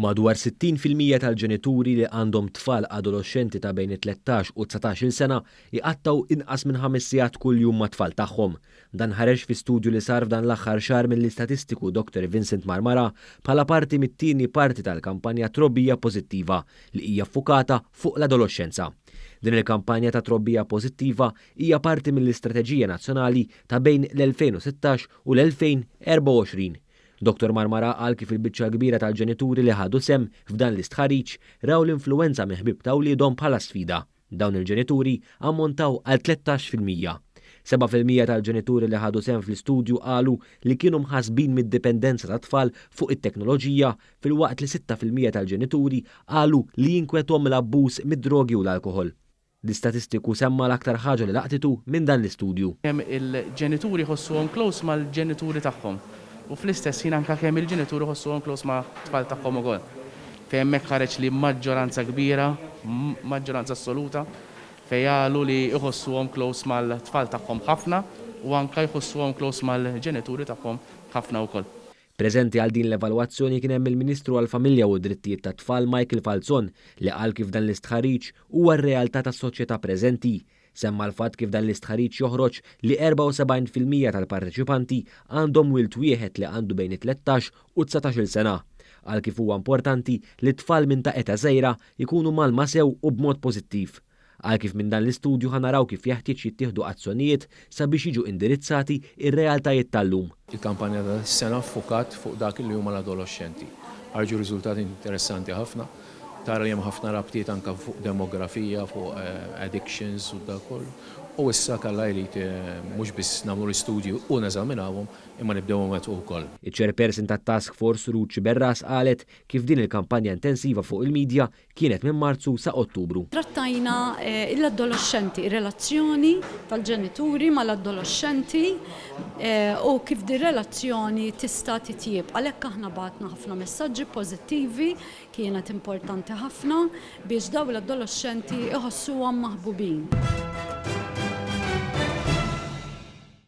Madwar 60% tal-ġenituri li għandhom tfal adoloxxenti ta' bejn it-13 u 19-il sena jqattgħu inqas minn ħames sigħat kuljum mat-tfal tagħhom. Dan ħareġ fi studju li sar f'dan l-aħħar xahar mill-istatistiku Dr Vincent Marmara bħala parti mit-tieni parti tal-kampanja Trobbija Pożittiva li hija ffukata fuq l-adoloxxenza. Din il-kampanja ta' trobbija pożittiva hija parti mill-istrateġija nazzjonali ta' bejn l-2016 u l-2024. Dottor Marmara qal kif il-biċċa l-kbira tal-ġenituri li ħadu sehem f'dan l-istħarriġ raw l-influwenza minn ħbieb ta' wliedhom bħala sfida. Dawn il-ġenituri ammontaw għal 13%. 7% tal-ġenituri li ħadu sehem fl-istudju qalu li kienu mħassbin mid-dipendenza tat-tfal fuq it-teknoloġija filwaqt li 6% tal-ġenituri qalu li jinkwethom l-abbuż mid-drogi u l-alkoħol. L-istatistiku semma l-aktar ħaġa li laqtitu minn dan l-istudju. Kemm il-ġenituri jħossuhom close mal-ġenituri tagħhom u fl-istess ħin anke kemm il-ġenituri jħossuhom close mat-tfal tagħhom ukoll. Fejn hemmhekk ħareġ li maġġoranza kbira, maġġoranza assoluta, fejn qalu li jħossuhom close mal-tfal tagħhom ħafna u anke jħossuhom close mal-ġenituri tagħhom ħafna wkoll. Preżenti għal din l-evalwazzjoni kien hemm il-Ministru għall-Familja u d-Drittijiet tat-Tfal Michael Falzon li qal kif dan l-istħarriġ huwa r-realtà tas-soċjetà preżenti. Semma l-fatt kif dan l-istħarriġ joħroġ li 74% tal-parteċipanti għandhom wild wieħed li għandu bejn it-13 u 19-il sena. Qal kif huwa importanti li t-tfal minn ta' età żgħira jkunu mgħallma sew u b'mod pożittiv. Qal kif minn dan l-istudju ħa naraw kif jeħtieġ jittieħdu azzjonijiet sabiex jiġu indirizzati r-realtajiet tal-lum. Il-kampanja ta' dis-sena ffukat fuq dak li huma l-adoloxxenti. Ħarġu riżultati interessanti ħafna. Tara li hemm ħafna rabtiet anke fuq demografija, fuq addictions u dak kollu. U issa Alla jrid mhux biss nagħmlu l-istudji u neżaminawhom imma nibdew inwettqu wkoll. Iċ-Chairperson tat-Task Force Ruth Sciberras qalet kif din il-kampanja intensiva fuq il-media Kienet minn Marzu sa Ottubru. Trattajna l-adoloxxenti, ir-relazzjoni tal-ġenituri mal-adoloxxenti u kif dir-relazzjoni tista' titjieb. Għalhekk aħna bgħatna ħafna messaġġi pożittivi, kienet importanti ħafna biex dawn l-adoloxxenti jħossuhom maħbubin.